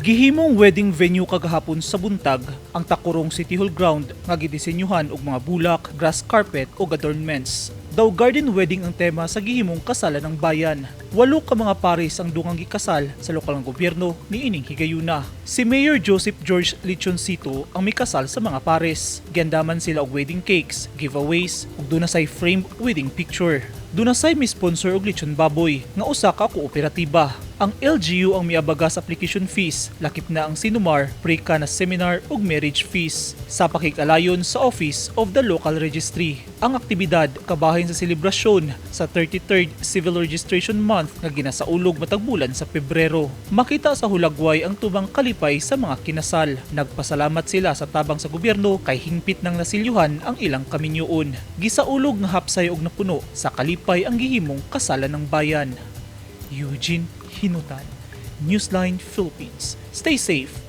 Gihimong wedding venue kagahapon sa buntag ang Tacurong City Hall ground nga gidisenyuhan og mga bulak, grass carpet ug adornments. Daw garden wedding ang tema sa gihimong kasalan ng bayan. Walo ka mga pares ang dungang gikasal sa lokal nga gobyerno niining higayuna. Si Mayor Joseph George Lichoncito ang mikasal sa mga pares. Giandaman sila og wedding cakes, giveaways ug duna say framed wedding picture. Duna say mi-sponsor og lechon baboy nga usa ka kooperatiba. Ang LGU ang miabaga sa application fees, lakip na ang CENOMAR, pre-Cana seminar ug marriage fees. Sa pakig-alayon sa Office of the Local Registry. Ang aktibidad kabahin sa selebrasyon sa 33rd Civil Registration Month nga ginasaulog matag bulan sa Pebrero. Makita sa hulagway ang tubang kalipay sa mga kinasal. Nagpasalamat sila sa tabang sa gobyerno kay hingpit nang nasilyuhan ang ilang kaminyoon. Gisaulog nga hapsay og napuno sa kalipay ang gihimong kasalan ng bayan. Eugene Hinutan, Newsline Philippines. Stay safe.